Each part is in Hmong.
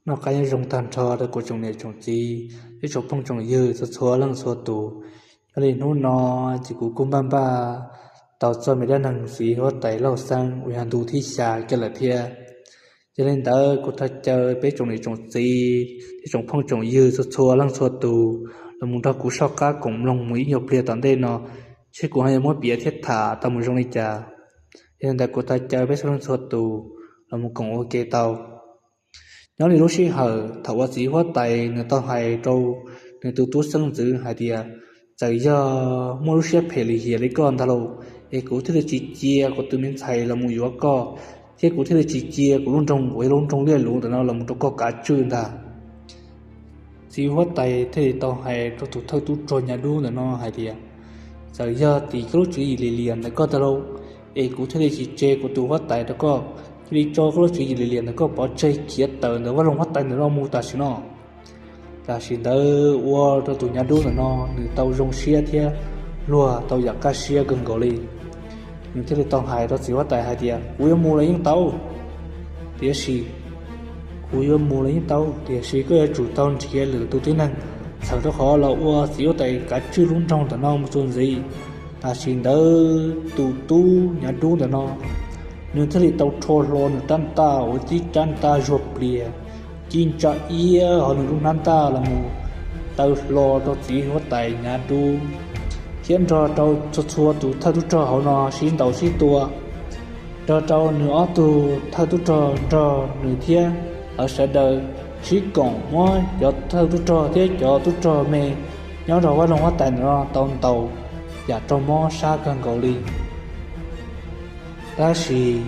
Noj qab nyob zoo tag nrho rau kuv tsoom niam tsoom txiv thiab tsoom phooj tsoom ywg txhua txhua leej txhua tus. Yog li hnub no ces kuv kuj npaj npaj tau txog me dab neeg txiv huab tais Lauj Xeeb uas yog ntu thib xya kiag lawm thiab. Yog li ntawd kuv thov caw peb tsoom niam tsoom txiv thiab tsoom phooj tsoom ywg txhua txhua leej txhua tus los mus nrog kuv soj qab koom mloog mus ib nyuag pliag tom ntej no, seb kuv ho yuav muab piav thiab tham tau mus zoo li cas. Yog li ntawd kuv thov caw peb txhua leej txhua tus los mus koom ua ke tau. Nyob li lub sij hawm thaum uas txiv huab tais nws tau hais rau nws tus tub xeeb ntxwv hais tias, txawm yog muaj lub siab phem lim hiam li koj ntag lauj, es kuv thiaj li tsis cia kuv tus me ntxhais los mus yuav koj, thiab kuv thiaj li tsis cia kuv lub nroog uas yog lub nroog Liaj Luv ntawm no los mus rau koj kav tswj ntag. Txiv huab tais thiaj li tau hais rau tus thawj tub rog Nyab Dub ntawm no hais tias, txawm yog tim koj lub tswv yim lim hiam ntawm koj ntag lauj, es kuv thiaj li tsis tseg kuv tus huab tais rau koj, thiaj li tso koj lub tswv yim lim hiam ntawm koj pov tseg khiav tawm ntawm vaj loog huab tais ntawm no mus tam sim no. Tam sim ntawd ua rau tus Nyab Dub ntawm no nws tau zoo siab thiab luag tau yam kaj siab kawg nkaus li. Nws thiaj li tau hais rau txiv huab tais hais tias, kuv yuav mus los yeej tau, tiam sis, kuv yuav mus los yeej tau, tiam sis koj yuav tsum tau nrhiav lwm tus tib neeg txhawm rau qhov los ua txiv huab tais kav tswj lub nroog ntawm no mus txuas ntxiv. Tam sim ntawd tus tub Nyab Dub ntawm no, nws thiaj li tau rho hlo nws rab ntaj uas tib rab ntaj zuag plias, ci ntsa iab hauv nws lub hnab ntaj los mus taw hlo rau txiv huab tais Nyab Dub, thiab nrog rau txhua txhua tus thawj tub rog hauv no sib ntaus sib tua, nrog rau nws ob tug thawj tub rog nrog nws thiab lawv sawv daws sib koom muab cov thawj tub rog thiab cov tub rog me nyob rau vaj loog huab tais ntawm no tau ntaus yam raug mob sab kawg nkaus li. Tab sis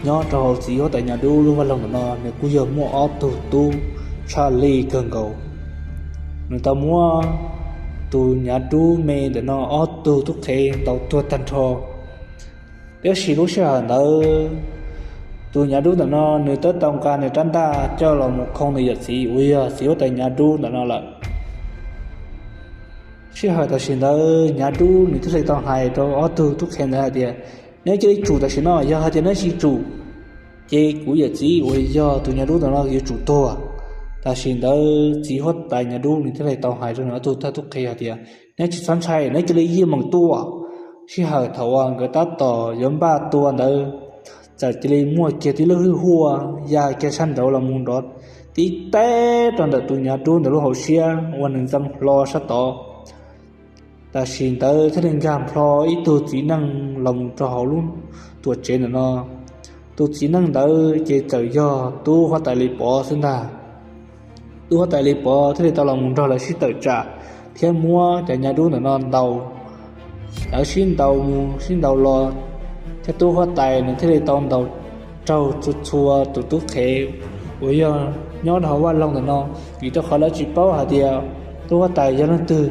nyob rau hauv txiv huab tais Nyab Dub lub vaj loog ntawm no nws kuj yog muaj ob tug tub tshaj lij kawg nkaus. Nws tau muab tus Nyab Dub me ntawm no ob tug tub qhe ntaus tuag tag nrho. Tiam sis lub sij hawm ntawd, tus Nyab Dub ntawm no nws twb tau nqa nws rab ntaj coj los mus khoo nws yawm txiv uas yog txiv huab tais Nyab Dub ntawm no lawm. Sij hawm tam sim ntawd Nyab Dub nws thiaj li tau hais rau ob tug tub qhe ntawd hais tias, neb cia li tsum tam sim no, yog hais tias neb tsis tsum, ces kuv yawm txiv uas yog tus Nyab Dub ntawm no yuav tsum tuag. Tam sim ntawd txiv huab tais Nyab Dub nws thiaj li tau hais rau nws ob tug thawj tub qhe hais tias, neb tsis txhob ntshai, neb cia li yeej meem tua. Sij hawm thaum uas nkawd tab tom yuav npaj tua ntawd, txawm cia li muaj kiag tib lub hwj huaj ya kiag sab nraud los mus nrov tib teb rau ntawm tus Nyab Dub ntawm lub hauv siab uas nws ntxeev hlo sab tod. Tam sim ntawd thiaj li nkag nplho ib tug txiv neej los mus rau hauv lub tuam tsev ntawm no. Tus txiv neej ntawd ces txawm yog tub huab tais Lis Pov xwb ntag. Tub huab tais Lis Pov thiaj li tau los mus nrog lawv sib tawm tsam thiab muab cov Nyab Dub ntawm no ntaus. Lawv sib ntaus mus sib ntaus los, thiab tub huab tais nws thiaj li tau ntaus raug txhua txhua tus tub qhe uas yog nyob rau hauv vaj loog ntawm no, vim rau qhov lawv tsis paub hais tias tub huab tais yog leej twg.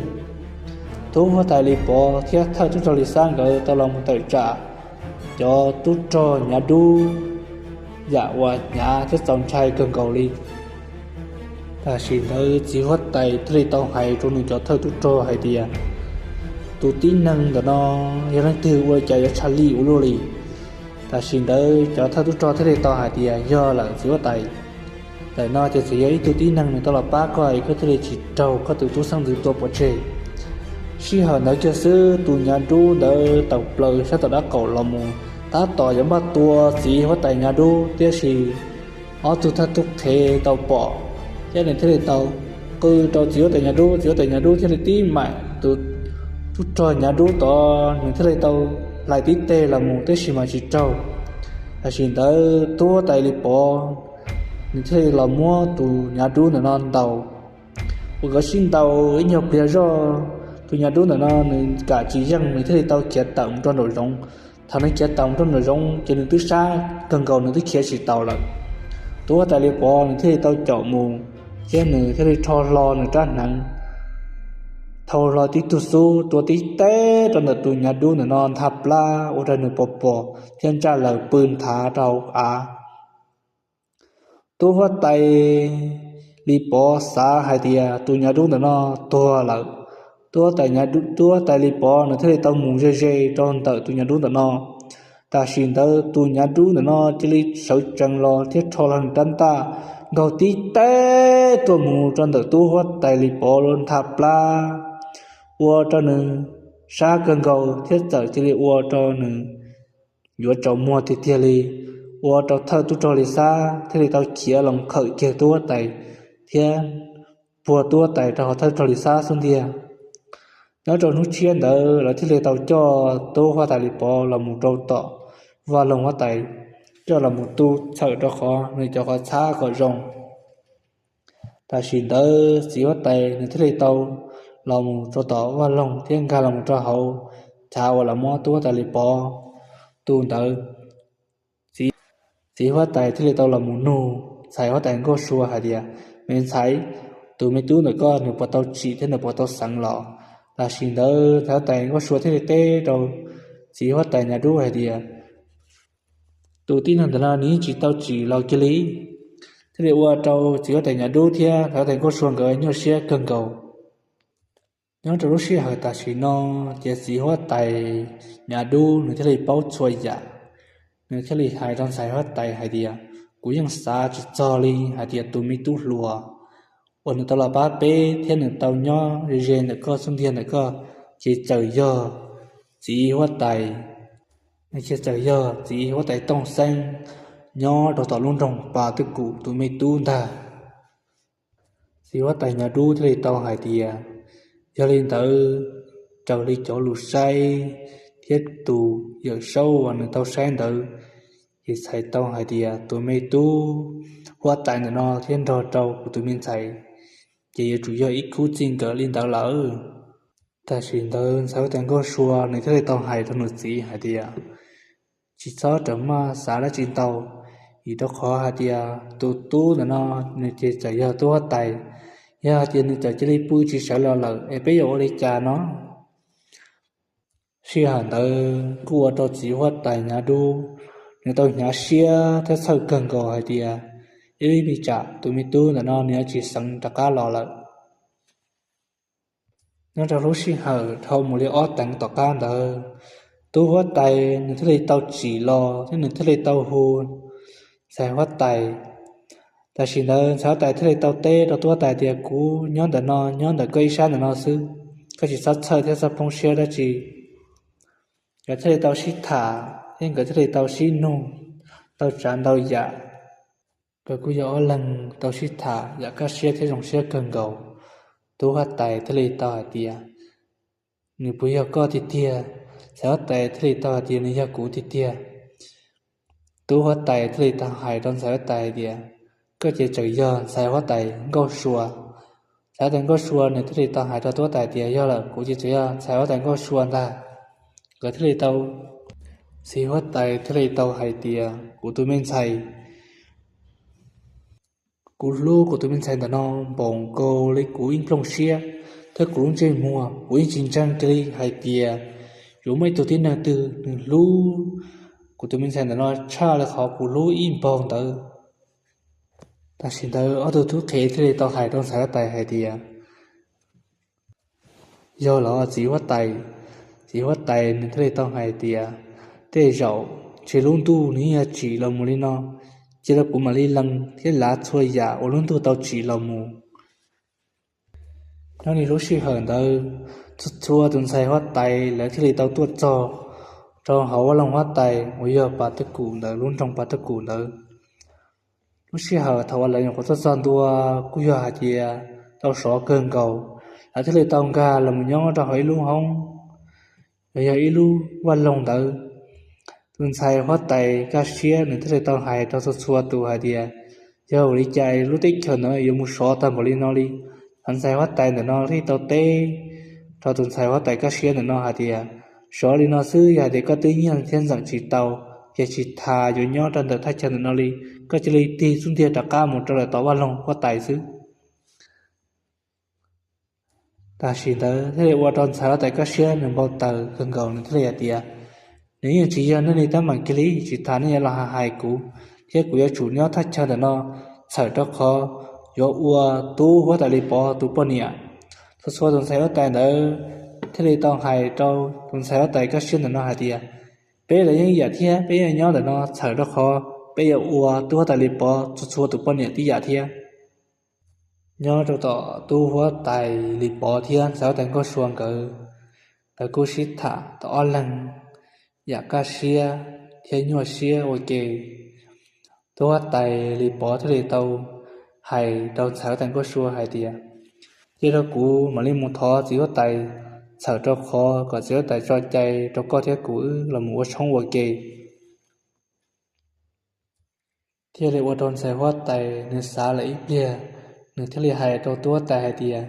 Tub huab tais Lis Pov thiab thawj tub rog Lis Xab nkawd tau los mus tawm tsam cov tub rog Nyab Dub yam uas hnyav thiab txaus ntshai kawg nkaus li. Tam sim ntawd txiv huab tais thiaj li tau hais rau nws cov thawj tub rog hais tias, tus tib neeg ntawm no yog leej twg ua li cas yuav tshaj lij ua luaj li? Tam sim ntawd cov thawj tub rog thiaj li tau hais tias, Yog lawm txiv huab tais, ntawm no ces txawm yog ib tug tib neeg nws tau los pab koj es koj thiaj li tsis raug koj tus tub xeeb ntxwv tua pov tseg. Sij hawm ntawd kiag xwb tus nyav dub ntawd tawm plaws sab tom dab qaum los mus tab tom yuav npaj tua txiv huab tais nyav dub, tiam sis ob tug thawj tub qhev tau pom, thiab nws thiaj li tau qw rau txiv huab tais nyav dub. Txiv huab tais nyav dub thiaj li tib maim tus tub rog nyav dub tod, nws thiaj li tau hlais tib teg los mus, tiam sis mas tsis raug. Tam sim ntawd tub huab tais Lis Pov nws thiaj li los muab tus nyav dub ntawm no ntaus. Uas nkawd sib ntaus ib nyuag pliag zoj, tus nyav dub ntawm no nws kam tsis yeej, nws thiaj li tau khiav tawm mus rau nraum zoov. Thaum nws khiav tawm mus rau nraum zoov ces nws twb sab kawg nkaus, nws twb khiav tsis taus lawm. Tub huab tais Lis Pov nws thiaj li tau caum mus, thiab nws thiaj li rho hlo nws rab hneev, thau hlo tib tug xub rua tib teg rau ntawm tus nyav dub ntawm no ntha plab, ua rau nws pos pos thiab ntsaj laws pw nthav rau av. Tub huab tais Lis Pov xav hais tias tus nyav dub ntawm no tuag lawm. Tub huab tais, tub huab tais Lis Pov nws thiaj li tau mus ze ze rau ntawm tus nyav dub ntawm no. Tam sim ntawd tus nyav dub ntawm no cia li sawv tsees los thiab rho hlo nws rab ntaj nkaug tib teg rua mus rau ntawm tub huab tais Lis Pov ntha plab, ua rau nws sab kawg nkaus thiab txawm cia li ua rau nws yuav tsaus muag tiag tiag li, ua rau thawj tub rog Lis Xab thiaj li tau khiav los khawm kiag tub huab tais thiab puag tub huab tais rau hauv thawj tub rog Lis Xab xub ntiag. Nyob rau hnub tshiab ntawd lawv thiaj li tau coj tub huab tais Lis Pov los mus rau tom vaj loog huab tais, coj los mus tu txhawm rau qhov nws cov qhov txhab kom zoo. Tam sim ntawd txiv huab tais nws thiaj li tau los mus rau tom vaj loog thiab nkag los mus rau hauv chav uas lawv muab tub huab tais Lis Pov tu ntawd. Txiv huab tais thiaj li tau los mus nug ntxhais huab tais Nkauj Sua hais tias, Me ntxhais, tus me tub ntawm koj nws puas tau tsim thiab nws puas tau xeev los? Tam sim ntawd ntxhais huab tais Nkauj Sua thiaj li teb rau txiv huab tais Nyav Dub hais tias, Tus tib neeg ntawm no nws yeej tsis tau tsim los kiag li. Thiaj li ua rau txiv huab tais Nyav Dub thiab ntxhais huab tais Nkauj Sua nkawd nyuaj siab kawg nkaus. Nyob rau lub sij hawm tam sim no, ces txiv huab tais Nyav Dub nws thiaj li paub txhua yam, nws thiaj li hais rau ntxhais huab tais hais tias, Kuv yeej xav tsis txog li hais tias tus me tub hluas uas nws tau los pab peb thiab nws tau nyob ze ze ntawm koj xub ntiag ntawm koj ces txawm yog txiv huab tais, nws ces txawm yog txiv huab tais Tooj Xeeb nyob rau tom lub nroog Pas Twj Kum tus me tub ntag. Txiv huab tais Nyav Dub thiaj li tau hais tias, Yog li ntawd, raws li cov lus saib thiab tus Yawm Saub uas nws tau saib ntawd, ces txhais tau hais tias tus me tub huab tais ntawm no thiab nrog rau kuv tus me ntxhais ces yuav tsum yog ib khub txij nkawm li ntawd lawm. Tam sim ntawd ntxhais huab tais Nkauj Sua nws thiaj li tau hais rau nws txiv hais tias, Tsis txhob rawm maj xav dab tsi ntau, vim rau qhov hais tias tus tub ntawm no nws ces txawm yog tub huab tais, yog hais tias nws txawm cia li pw tsis sawv los lawm es peb yuav ua li cas no? Sij hawm ntawd kuj ua rau txiv huab tais Nyav Dub nws tau hnyav siab thiab txhawj kawg nkaus hais tias, Ib lub me tsam tus me tub ntawm no nws yuav tsis xeev rov qab los lawm. Nyob rau lub sij hawm dhau mus li ob teev tom qab ntawd, tub huab tais nws thiaj li tau tsim los thiab nws thiaj li tau hu ntxhais huab tais. Tam sim ntawd ntxhais huab tais thiaj li tau teb rau tub huab tais tias, Kuv nyob ntawm no, nyob ntawm koj ib sab ntawm no xwb, koj tsis txhob txhawj thiab txhob poob siab dab tsi. Nkawd thiaj li tau sib tham thiab nkawd thiaj li tau sib nug, tau tsav ntau yam. Nkawd kuj yog ob leeg tau sib tham yam kaj siab thiab zoo siab kawg nkaus. Tub huab tais thiaj li tau hais tias, Nws puas yog koj tiag tiag? Ntxhais huab tais thiaj li tau hais tias, Nws yog kuv tiag tiag. Tub huab tais thiaj li tau hais rau ntxhais huab tais hais tias, Koj ces txawm yog ntxhais huab tais Nkauj Sua. Ntxhais huab tais Nkauj Sua nws thiaj li tau hais rau tub huab tais tias, Yog lawm, kuv ces txawm yog ntxhais huab tais Nkauj Sua ntag. Nkawd thiaj li tau, txiv huab tais thiaj li tau hais tias, Kuv tus me ntxhais, kuv hlub kuv tus me ntxhais ntawm no npaum nkaus li kuv ib nplooj siab thiab kuv lub ntsej muag, kuv yeej tsis ntseeg kiag li hais tias yuav muaj ib tug tib neeg twg nws hlub kuv tus me ntxhais ntawm no tshaj li qhov kuv hlub ib npaug ntawd. Tam sim ntawd ob tug tub qhe thiaj li tau hais rau ntxhais huab tais hais tias, Yog los txiv huab tais? Txiv huab tais nws thiaj li tau hais tias, Tej zaum Tsis, lub ntuj nws yeej yog tsim los mus li no, cia rau kuv mam li lees thiab lav txhua yam uas lub ntuj tau tsim los mus. Nyob li lub sij hawm ntawd, txhua txhua tus ntxhais huab tais lawv thiaj li tau tuaj txog rau hauv vaj loog huab tais uas yog Pas Tawj Kum ntawd, lub nroog Pas Tawj Kum ntawd. Lub sij hawm thaum uas lawv nyuam qhuav tuaj txog ntua kuj yog hais tias tau sov kawg nkaus, lawv thiaj li tau nkag los mus nyob rau hauv ib lub hoob, los yog ib lub vaj loog ntawd. Tus ntxhais huab tais kaj siab nws thiaj li tau hais rau txhua txhua tus hais tias, yog ua li cas lub teb chaws ntawd yuav mus sov tag npaum li no li? Cov ntxhais huab tais ntawm no thiaj tau teb rau tus ntxhais huab tais kaj siab ntawm no hais tias, sov li no xwb, yog hais tias koj twb nyiag thiab ntxeem tsis tau, ces tsis tas yuav nyob rau ntawm thaj chaw ntawm no li, koj cia li tig xub ntiag rov qab mus rau lawm tom vaj loog huab tais xwb. Tam sim ntawd thiaj li ua rau ntxhais huab tais kaj siab nws npau taws kawg nkaus, nws thiaj li hais tias, nws yeej tsis yog nej li teeb meem kiag li, tsis tas nej yuav los hais hais kuv, thiab kuv yuav tsum nyob thaj chaw ntawm no txhawm rau qhov yuav ua tub huab tais Lis Pov tus poj niam. Txhua txhua tus ntxhais huab tais ntawd thiaj li tau hais rau tus ntxhais huab tais kaj siab ntawm no hais tias, peb los yeej ib yam thiab, peb yeej nyob ntawm no txhawm rau qhov peb yuav ua tub huab tais Lis Pov txhua txhua tus poj niam tib yam thiab. Nyob rau tom tub huab tais Lis Pov thiab ntxhais huab tais Nkauj Sua nkawd, nkawd kuj sib tham tau ob leeg yam kaj siab thiab nyuaj siab ua ke. Tub huab tais Lis Pov thiaj li tau hais rau ntxhais huab tais Nkauj Sua hais tias, cia rau kuv mam li mus thov txiv huab tais txhawm rau qhov kom txiv huab tais tso cai rau koj thiab kuv wb los mus ua tshoob ua ke. Thiaj li ua rau ntxhais huab tais nws xav lawm ib pliag, nws thiaj li hais rau tub huab tais hais tias,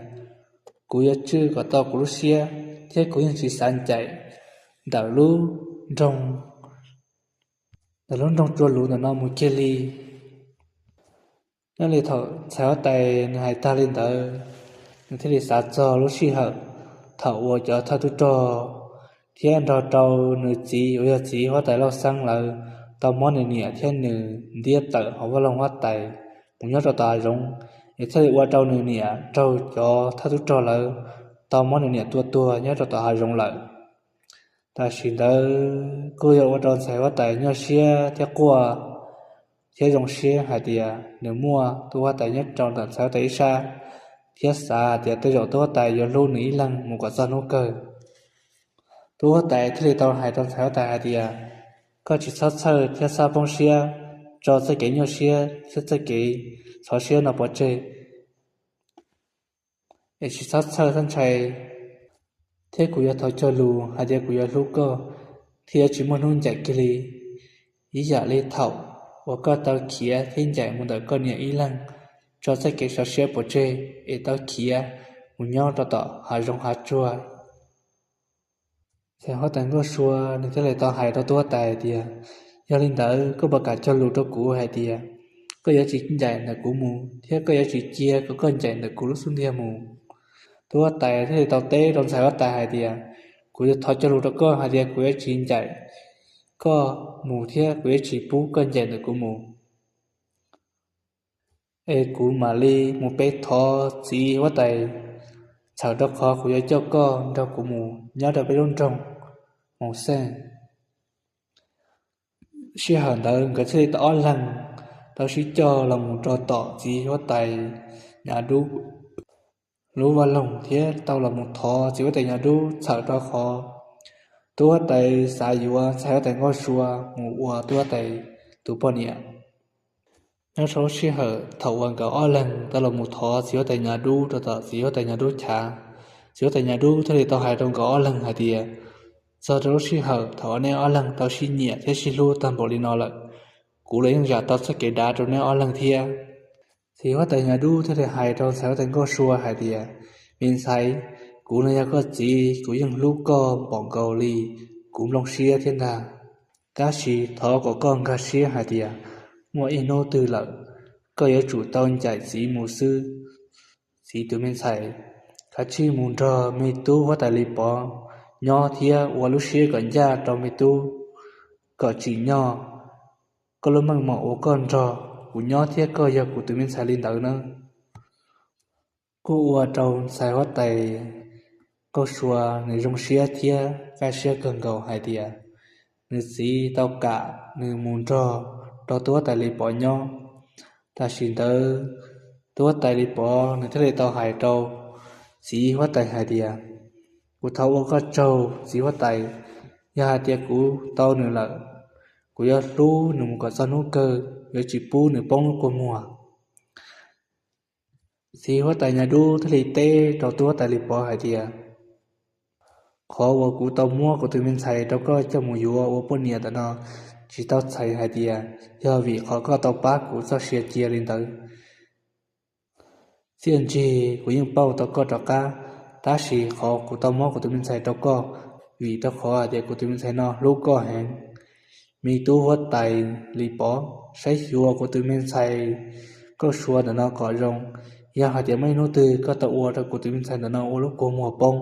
kuv yuav tswj kom tau kuv lub siab, thiab kuv yeej tsis xav ncaim ntawm lub nroog, ntawm lub nroog Tsua Luv ntawm no mus kiag li. Nyob li thaum ntxhais huab tais nws hais tag li ntawd, nws thiaj li xav txog lub sij hawm thaum uas cov thawj tub rog thiab nrog rau nws txiv uas yog txiv huab tais Lauj Xeeb lawv tau muab nws niam thiab nws ntiab tawm hauv vaj loog huab tais mus nyob rau tom hav zoov, es thiaj li ua rau nws niam raug cov thawj tub rog lawv tau muab nws niam tua tuag nyob rau tom hav zoov lawm. Tam sim ntawd kuj yog ua rau ntxhais huab tais nyuaj siab thiab quaj thiab zoo siab hais tias nws muaj tub huab tais nyob rau ntawm ntxhais huab tais ib sab, thiab xav hais tias tej zaum tub huab tais yuav hlub nws ib leeg mus kom txog hnub kawg. Tub huab tais thiaj li tau hais rau ntxhais huab tais hais tias, koj tsis txhob txhawj thiab txhob poob siab tso txoj kev nyuaj siab thiab txoj kev txhov siab no pov tseg, es tsis txhob txhawj txhob ntshai, thiab kuv yuav thov cog lus hais tias kuv yuav hlub koj thiab yuav tsis muaj hnub ncaim kiag li. Ib yam li thaum uas koj tau khiav thiab ncaim mus ntawm koj niam ib leeg tso txoj kev sov siab pov tseg es tau khiav mus nyob rau tom hav zoov hav tsuag. Ntxhais huab tais Nkauj Sua nws thiaj li tau hais rau tub huab tais tias, yog li ntawd koj puas kam cog lus rau kuv hais tias koj yuav tsis ncaim ntawm kuv mus thiab koj yuav tsis cia kom koj ncaim ntawm kuv lub xub ntiag mus? Tub huab tais thiaj li tau teb rau ntxhais huab tais hais tias, kuv yuav thov cog lus rau koj hais tias kuv yuav tsis ncaim koj mus thiab kuv yuav tsis pub koj ncaim ntawm kuv mus. Es kuv mam li mus pe thov txiv huab tais txhawm rau qhov kuv yuav coj koj nrog kuv mus nyob rau peb lub nroog Mus Xeej. Sij hawm ntawd nkawd thiaj li tau ob leeg tau sib coj los mus rau tom txiv huab tais Nyab Dub lub vaj loog thiab tau los mus thov txiv huab tais Nyab Dub txhawm rau qhov tub huab tais xav yuav ntxhais huab tais Nkauj Sua mus ua tub huab tais tus poj niam. Nyob rau lub sij hawm thaum uas nkawd ob leeg tau los mus thov txiv huab tais Nyab Dub rau tom txiv huab tais Nyab Dub chav, txiv huab tais Nyab Dub thiaj li tau hais rau nkawd ob leeg hais tias, txog rau lub sij hawm thaum uas neb ob leeg tau sib nyiam thiab sib hlub tag npaum li no lawm, kuv los yeej zam tau txoj kev dav rau neb ob leeg thiab. Txiv huab tais Nyab Dub thiaj li hais rau ntxhais huab tais Nkauj Sua hais tias, me ntxhais, kuv los yog koj txiv, kuv yeej hlub koj npaum nkaus li kuv nplooj siab thiab ntag. Tab sis thov kom koj nkag siab hais tias muaj ib hnub twg lawm, koj yuav tsum tau ncaim txiv mus xwb. Txiv tus me ntxhais, kav tsij mus nrog me tub huab tais Lis Pov nyob thiab ua lub siab kom ncaj rau me tub, kom tsim nyog koj lub meej mom uas koj nrog kuv nyob thiab koj yog kuv tus me ntxhais li ntawd na. Kuj ua rau ntxhais huab tais Nkauj Sua nws zoo siab thiab kaj siab kawg nkaus hais tias, nws txiv tau kam nws mus nrog rau tub huab tais Lis Pov nyob. Tam sim ntawd tub huab tais Lis Pov nws thiaj li tau hais rau txiv huab tais hais tias, kuv thov ua koj tsaug txiv huab tais, yog hais tias kuv tau nws lawm, kuv yuav hlub nws mus kom txog hnub kawg, yuav tsis pub nws poob lub kua muag. Txiv huab tais Nyab Dub thiaj li teb rau tub huab tais Lis Pov hais tias, qhov uas kuv tau muab kuv tus me ntxhais rau koj coj mus yuav ua poj niam ntawm no tsis tau txhais hais tias yog vim qhov koj tau pab kuv txoj sia cia li ntawd. Txiaj ntsig kuv yeej pauj tau koj rov qab, tab sis qhov kuv tau muab kuv tus me ntxhais rau koj, vim rau qhov hais tias kuv tus me ntxhais no hlub koj heev. Me tub huab tais Lis Pov, saib xyuas kuv tus me ntxhais Nkauj Sua ntawm no kom zoo, yog hais tias muaj ib hnub twg koj tau ua rau kuv tus me ntxhais ntawm no ua lub kua muag poob,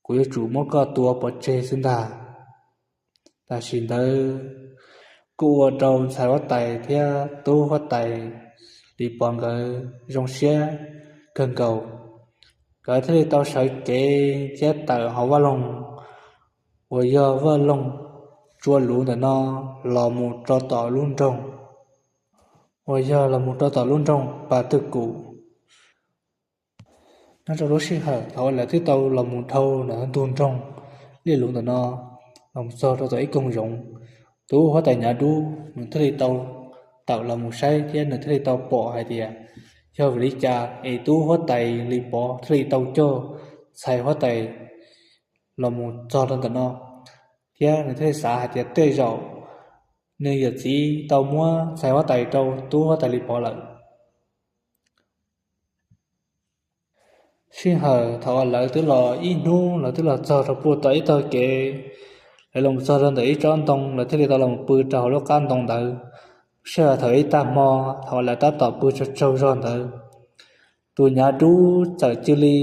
kuv yuav tsum muab koj tua pov tseg xwb ntag. Tam sim ntawd kuj ua rau ntxhais huab tais thiab tub huab tais Lis Pov nkawd zoo siab kawg nkaus. Nkawd thiaj li tau sawv kev thiab tawm hauv vaj loog uas yog vaj loog Tsua Luv ntawm no los mus rau tom lub nroog uas yog los mus rau tom lub nroog Pas Twj Kum. Nyob rau lub sij hawm thaum uas lawv twb tau los mus dhau ntawm ntug nroog Liaj Luv ntawm no los mus txog rau tom ib koog zoov, tub huab tais Nyav Dub nws thiaj li tau tawm los mus saib thiab nws thiaj li tau pom hais tias yog vim li cas es tub huab tais Lis Pov thiaj li tau coj ntxhais huab tais los mus txog rau ntawm no, thiab nws thiaj li xav hais tias tej zaum nws yawm txiv tau muab ntxhais huab tais rau tub huab tais Lis Pov lawm. Sij hawm thaum uas lawv twb los ib hnub, lawv twb los txog rau puag tom ib tog kev, lawv los txog rau ntawm ib tsob ntoo, lawv thiaj li tau los pw rau hauv lub qab ntoo ntawd. Sij hawm thaum ib tag hmo, thaum uas lawv tab tom pw tsaug tsaug zog ntawd, tus Nyav Dub txawm cia li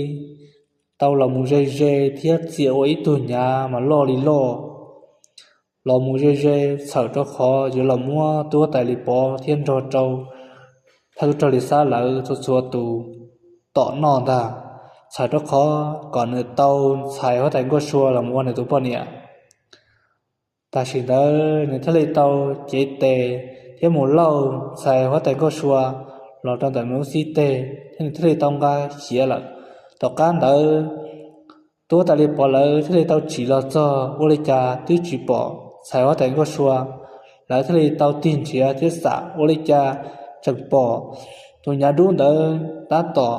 tau los mus ze ze thiab txia ua ib tug nyav mas loj li loj, los mus ze ze txhawm rau qhov yuav los muab tub huab tais Lis Pov thiab nrog rau thawj tub rog Lis Xab lawv txhua txhua tus tom noj ntag, txhawm rau qhov kom nws tau ntxhais huab tais Nkauj Sua los ua nws tus poj niam. Tam sim ntawd nws thiaj li tau cev tes thiab mus lauj ntxhais huab tais Nkauj Sua los rau ntawm nws lub xib teg thiab nws thiaj li tau nqa khiav lawm. Tom qab ntawd tub huab tais Lis Pov lawv thiaj li tau tsim los txog, ua li cas twb tsis pom ntxhais huab tais Nkauj Sua. Lawv thiaj li tau tig nrhiav thiab xam ua li cas tseem pom tus Nyav Dub ntawd tab tom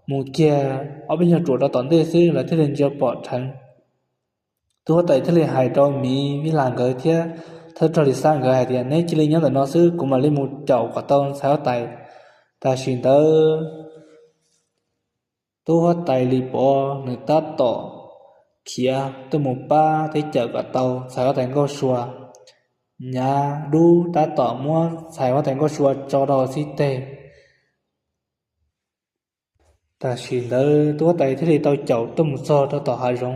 mus kiag ob peb nyuag ruam rau tom ntej xwb, lawv thiaj li ntsia pom dheev. Tub huab tais thiaj li hais rau miv Vij Las nkawd thiab thawj rog Lis Xab nkawd hais tias, neb cia li nyob ntawm no xwb, kuv mam li mus caum kom tau ntxhais huab tais. Tam sim ntawd tub huab tais Lis Pov nws tab tom khiav tuaj mus pab thiab caum kom tau ntxhais huab tais Nkauj Sua. Nyav Dub tab tom muab ntxhais huab tais Nkauj Sua tso rau xib teg. Tam sim ntawd tub huab tais thiaj li tau caum tuaj mus txog rau tom hav zoov,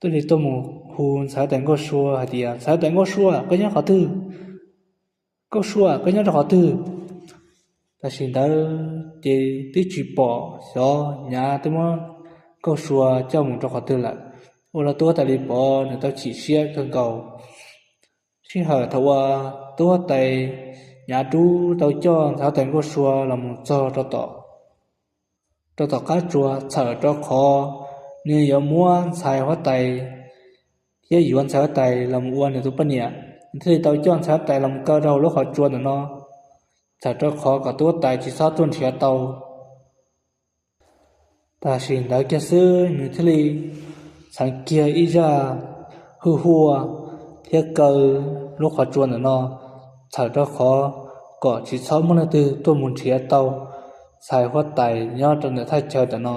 thiaj li tuaj mus hu ntxhais huab tais Nkauj Sua hais tias, ntxhais huab tais Nkauj Sua, koj nyob qhov twg? Nkauj Sua, koj nyob rau qhov twg? Tam sim ntawd ces twb tsis pom xyov Nyav twb muab Nkauj Sua coj mus rau qhov twg lawm, ua rau tub huab tais Lis Pov nws tau chim siab kawg nkaus. Sij hawm thaum uas tub huab tais Nyav Dub tau coj ntxhais huab tais Nkauj Sua los mus txog rau tom qab tsua, txhawm rau qhov nws yuav muab ntxhais huab tais thiab yuav ntxhais huab tais los mus ua nws tus poj niam, nws thiaj li tau coj ntxhais huab tais los mus kaw rau lub qhov tsua ntawm no, txhawm rau qhov kom tub huab tais tsis txhob tuaj nrhiav tau. Tam sim ntawd kiag xwb nws thiaj li txheev kiag ib zaj hwj huaj thiab kaw lub qhov tsua ntawm no, txhawm rau qhov kom tsis txhob muaj leej twg tuaj mus nrhiav tau ntxhais huab tais nyob rau ntawm thaj chaw ntawm no.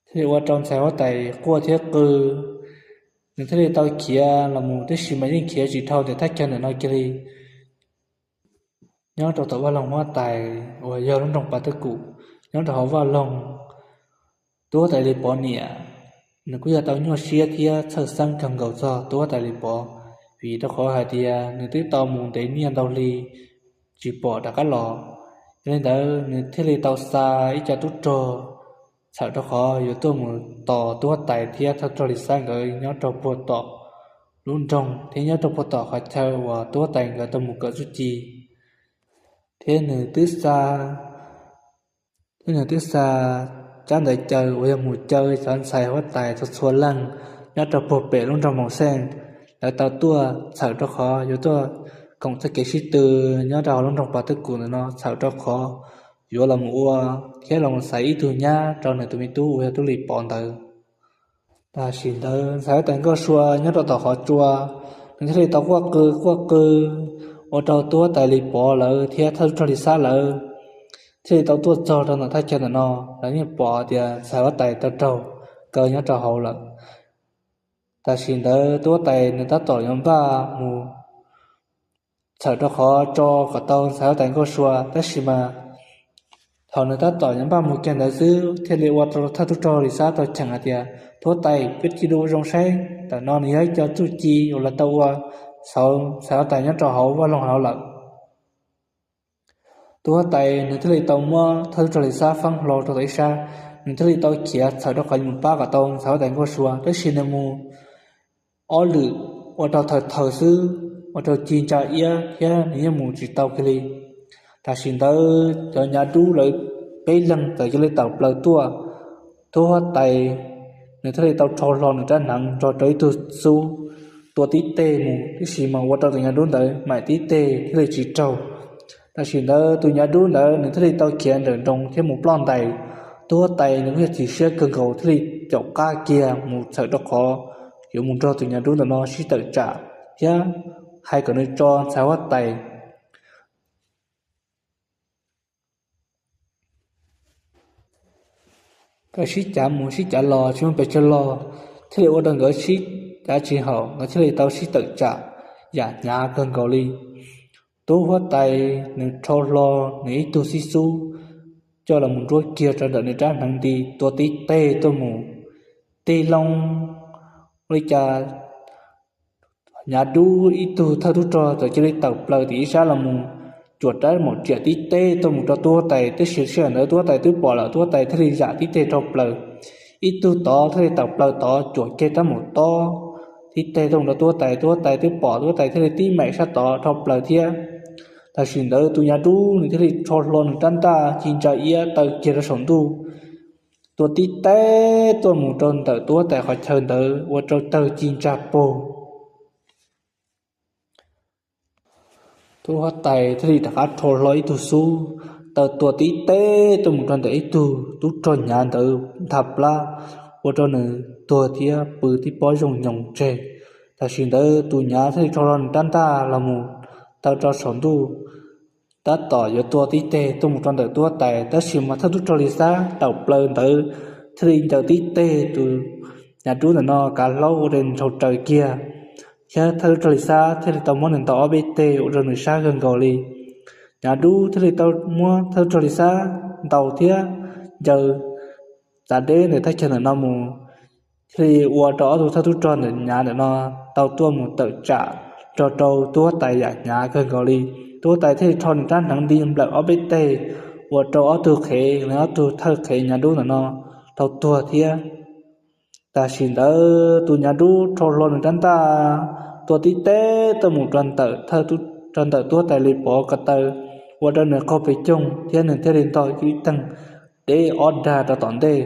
Thiaj li ua rau ntxhais huab tais quaj thiab qw, nws thiaj li tau khiav los mus, tab sis mas yeej khiav tsis dhau ntawm thaj chaw ntawm no kiag li. Nyob rau tom vaj loog huab tais uas yog lub nroog Pas Twj Kum, nyob rau hauv vaj loog, tub huab tais Lis Pov niam, nws kuj yog tau nyuaj siab thiab txhawj xeeb kawg nkaus txog tub huab tais Lis Pov, vim rau qhov hais tias nws twb tau mus ntev niaj ntau hli tsis pom rov qab los. Yog li ntawd nws thiaj li tau xa ib co tub rog txhawm rau qhov yuav tuaj mus tos tub huab tais thiab thawj tub rog Lis Xab nkawd nyob rau puag tom lub nroog thiab nyob rau puag tom qhov chaw uas tub huab tais nkawd tau mus kawm txuj ci. Thiab nws twb xa, thiab nws twb xa cab ntawd caw uas yog mus caw cov ntxhais huab tais txhua txhua leej nyob rau puag pem lub nroog Mauxeej, lawv tau tuaj txhawm rau qhov yuav tuaj koom txoj kev sib tw nyob rau hauv lub nroog Pov Thawj Kum ntawm no, txhawm rau qhov yuav los mus ua thiab los mus xaiv ib tug nyab rau nws tus me tub uas yog tub Lis Pov ntawd. Tam sim ntawd ntxhais huab tais Nkauj Sua nyob rau tom qhov tsua, nws thiaj li tau quaj qw quaj qw, ua rau tub huab tais Lis Pov lawv thiab thawj tub rog Lis Xab lawv thiaj li tau tuaj txog rau ntawm thaj chaw ntawm no. Lawv yeej pom tias ntxhais huab tais tau raug kaw nyob rau hauv lawm. Tam sim ntawd tub huab tais nws tab tom yuav npaj mus txhawm rau qhov tso kom tau ntxhais huab tais Nkauj Sua, tab sis mas thaum nws tab tom yuav npaj mus kiag ntawd xwb thiaj li ua rau thawj tub rog Lis Xab tau cheem hais tias, tub huab tais, koj cia li ua zoo saib, ntawm no nws yog ib co txuj ci uas lawv tau ua xauv ntxhais huab tais nyob rau hauv vaj loog hauv lawm. Tub huab tais nws thiaj li tau muab thawj tub rog Lis Xab fab hlo rau tom ib sab, nws thiaj li tau khiav txhawm rau qhov mus pab kom tau ntxhais huab tais Nkauj Sua, tab sis nws mus ob lwm ua rau thaws thaws xwb, ua rau ci ntsa iab thiab nws yeej mus tsis tau kiag li. Tam sim ntawd cov nyav dub lawv peb leeg txawm cia li tawm plaws tuaj. Tub huab tais nws thiaj li tau rho hlo nws rab hneev nrog rau ib tug xub tua tib teg mus, tiam sis mas ua rau tus nyav dub ntawd maim tib teg thiaj li tsis raug. Tam sim ntawd tus nyav dub ntawd nws thiaj li tau khiav nrawm nroos thiab mus ploj ntais. Tub huab tais nws kuj yog chim siab kawg nkaus thiaj li caum qab kiag mus txhawm rau qhov yuav mus nrog tus nyav dub ntawm no sib tawm tsam thiab hais kom nws tso ntxhais huab tais nkawd sib cav mus sib cav los tsis muaj pes tsawg los, thiaj li ua rau nkawd sib cav tsis haum, nkawd thiaj li tau sib tawm tsam yam hnyav kawg nkaus li. Tub huab tais nws rho hlo nws ib tug xib xub coj los mus nruab kiag rau ntawm nws rab hneev nti, tua tib teg tuaj mus, tig loo li cas nyav dub ib tug thawj tub rog txawm cia li tawm plaws tim ib sab los mus cuam rab maum riam tib teg tuaj mus rau tub huab tais, tiam sis sij hawm ntawd tub huab tais twb pom lawm, tub huab tais thiaj li zam tib teg rho plaws. Ib tug tod thiaj li tawm plaws tod cuam kiag rab maum tob tib teg tuaj mus rau tub huab tais, tub huab tais twb pom, tub huab tais thiaj li tib maim sab tod rho plaws thiab. Tam sim ntawd tus nyav dub nws thiaj li rho hlo nws rab ntaj ci ntsa iab taw kiag rau saum ntuj, tua tib teg tuaj mus rau ntawm tub huab tais qhov chaw ntawd ua rau tawg ci ntsa puag. Tub huab tais thiaj li rov qab rho hlo ib tug xub taw tua tib teg tuaj mus rau ntawm ib tug tub rog nyav ntawd ntha plab, ua rau nws tuag thiab pw tib pob zoo nyoos tseg. Tam sim ntawd tus nyav thiaj li rho hlo nws rab ntaj los mus taw rau saum ntuj, tab tom yuav tua tib teg tuaj mus rau ntawm tub huab tais, tab sis mas thawj tub rog Lis Xab tawm plaws ntawd thiaj li ncaws tib teg tus nyav dub ntawm no kav hlaub ua rau nws ntshaus raws kiag, thiab thawj tub rog Lis Xab thiaj li tau muab nws ntaus ob peb teg ua rau nws sab kawg nkaus li. Nyav dub thiaj li tau muab thawj tub rog Lis Xab ntaus thiab ncaws txav deb ntawm thaj chaw ntawm no mus, thiaj li ua rau ob tug thawj tub rog ntawm nyav ntawm no tau tuaj mus tawm tsam nrog rau tub huab tais yam hnyav kawg nkaus li. Tub huab tais thiaj li rho nws rab hneev nti nplawm ob peb teg, ua rau ob tug qhev, nws ob tug thawj qhev nyav dub ntawm no tau tuag thiab. Tam sim ntawd tus nyav dub rho hlo nws rab ntaj tua tib teg tuaj mus rau ntawm tub huab tais Lis Pov ko taw, ua rau nws qaug pes coog thiab nws thiaj li ntog ib teeg deb ob dag rau tom ntej.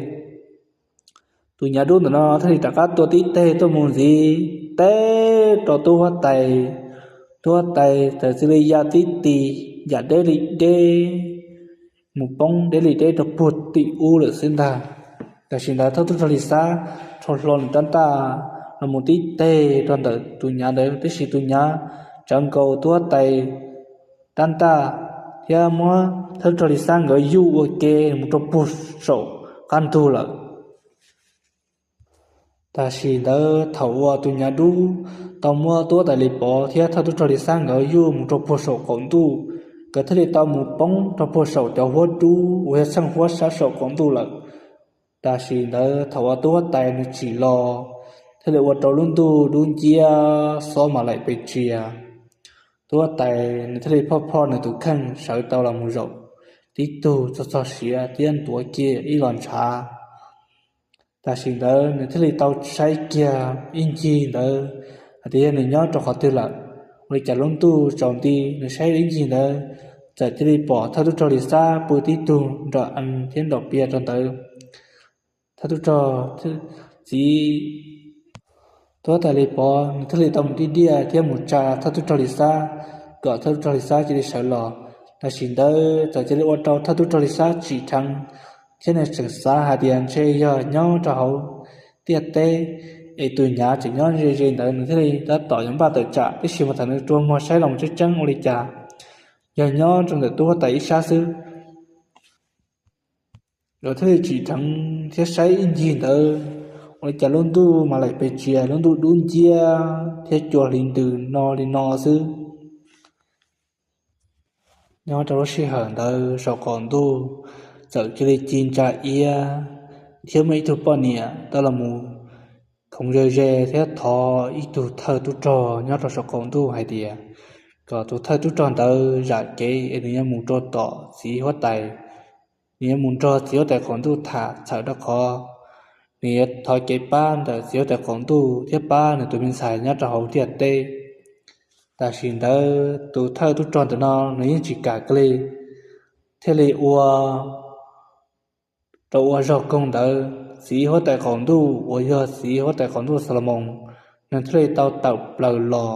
Tus nyav dub ntawm no thiaj li rov qab tua tib teg tuaj mus ntxiv teb rau tub huab tais. Tub huab tais txawm cia li ya tib tis yam deb li deb mus poob deb li deb rau puag tim ub lawm xwb ntag. Tam sim ntawd thawj tub rog Lis Xab rho hlo nws rab ntaj los mus tib teg rau ntawm tus nyav ntawd, tiam sis tus nyav tsawv nkaus tub huab tais rab ntaj thiab muab thawj tub rog Lis Xab nkawd yuj ua ke mus rau puag saum qab ntug lawm. Tam sim ntawd thaum uas tus nyav dub tau muab tub huab tais Lis Pov thiab thawj tub rog Lis Xab nkawd yuj mus rau puag saum qaum ntuj, nkawd thiaj li tau mus poob rau puag saum cov huab dub uas yog txheej huab sab saum qaum ntuj lawm. Tam sim ntawd thaum uas tub huab tais nws tsim los, thiaj li ua rau lub ntuj dub nciab xob mam laim pes tsia. Tub huab tais nws thiaj li phoj phoj nws tus kheej sawv tau los mus zaum tib tug txog txog siav thiab ntuav kiag ib los ntshav. Tam sim ntawd nws thiaj li tau saib kiag ib ncig ntawd hais tias yog nws nyob rau qhov twg lawm. Ua li cas lub ntuj tsaus nti, nws saib ib ncig ntawd txawm cia li pom thawj tub rog Lis Xab pw tib tug nrom ees thiab nrom pias rau ntawd. Thawj tub rog, txiv huab tais Lis Pov nws thiaj li tau mus diaj diaj thiab mus tsa thawj tub rog Lis Xab kom thawj tub rog Lis Xab cia li sawv los. Tam sim ntawd txawm cia li ua rau thawj tub rog Lis Xab tsim dheev thiab nws tseem xav hais tias ntshe yog nyob rau hauv ntiaj teb es tus nyav tseem nyob ze ze ntawd nws thiaj li tab tom yuav npaj tawm tsam, tiam sis mas thaum nws rua muag saib los tseeb tseeb ua li cas yog nyob rau ntawm tub huab tais ib sab xwb. Lawv thiaj li tsim dheev thiab saib ib ncig ntawd, ua li cas lub ntuj mas laim pes tsia, lub ntuj dub nciab thiab cua hli ntws no li no xwb. Nyob rau lub sij hawm ntawd saum qaum ntuj txawm cia li ci ntsa iab thiab muaj ib tug poj niam tau los mus khoov ze ze thiab thov ib tug thawj tub rog nyob rau saum qaum ntuj hais tias kom tus thawj tub rog ntawd zam kev es nws yuav mus rau tom txiv huab tais, nws yuav mus nrog txiv huab tais qaum ntuj tham txhawm rau qhov nws yuav thov kev pab ntawm txiv huab tais qaum ntuj thiab pab nws tus me ntxhais nyob rau hauv ntiaj teb. Tam sim ntawd tus thawj tub rog ntawm no nws yeej tsis kam kiag li, thiaj li ua rau ua zog koog ntawd txiv huab tais qaum ntuj uas yog txiv huab tais qaum ntuj Xas Los Moos, nws thiaj li tau tawm plaws los.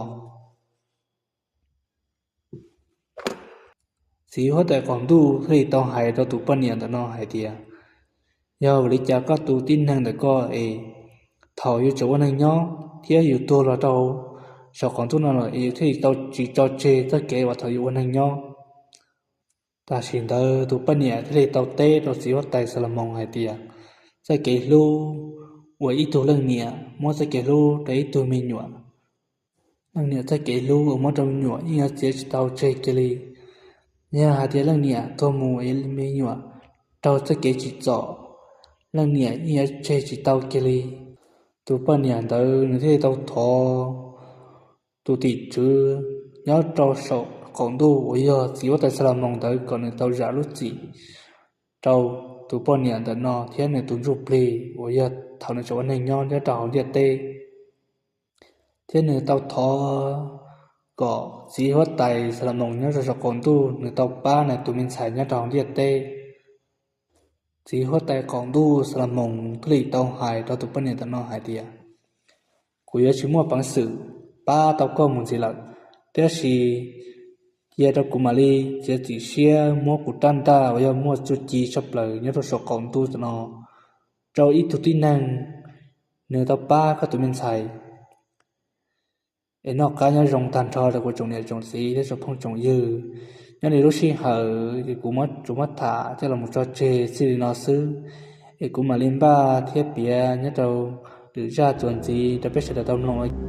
Txiv huab tais qaum ntuj thiaj li tau hais rau tus poj niam ntawm no hais tias, yog vim li cas koj tus tib neeg ntawm koj es thaum yus tseem ua neeg nyob thiab yus tuag los rau saum qaum ntuj no lawm es yus thiaj li tau tsis tso tseg txoj kev uas thaum yus ua neeg nyob? Tam sim ntawd tus poj niam thiaj li tau teb rau txiv huab tais Xas Los Moos hais tias, txoj kev hlub uas ib tug leej niam muab txoj kev hlub rau ib tug me nyuam, leej niam txoj kev hlub uas muab rau me nyuam yeej yuav txiav tsis tau tseg kiag li. Yog hais tias leej niam tuag mus es me nyuam raug txoj kev tsim txom, leej niam yeej yuav tseg tsis tau kiag li. Tus poj niam ntawd nws thiaj li tau thov tus tim tswv nyob rau saum qaum ntuj uas yog txiv huab tais Xas Los Moos ntawd kom nws tau zam lub txim rau tus poj niam ntawm no thiab nws tus ntsuj plig uas yog thaum nws tseem ua neeg nyob nyob rau hauv ntiaj teb. Thiab nws tau thov kom txiv huab tais Xas Los Moos nyob rau saum qaum ntuj nws tau pab nws tus me ntxhais nyob rau hauv ntiaj teb. Txiv huab tais qaum ntuj Xas Los Moos thiaj li tau hais rau tus poj niam ntawm no hais tias, kuv yuav tsis muaj peev xwm pab tau koj mus ntxiv lawm, tab sis cia rau kuv mam li txiav txim siab muab kuv rab ntaj uas yog muaj txuj ci tshaj plaws nyob rau saum qaum ntuj ntawm no rau ib tug tib neeg, nws tau pab koj tus me ntxhais. Es noj qab nyob zoo tag nrho rau kuv tsoom niam tsoom txiv thiab tsoom phooj tsoom ywg. Nyob li lub sij hawm es kuv tsuas muab tham coj los tso tseg txij li no xwb, es kuv mam li npaj thiab piav nyob rau lwm zaj txuas ntxiv rau peb sawv daws tau mloog ua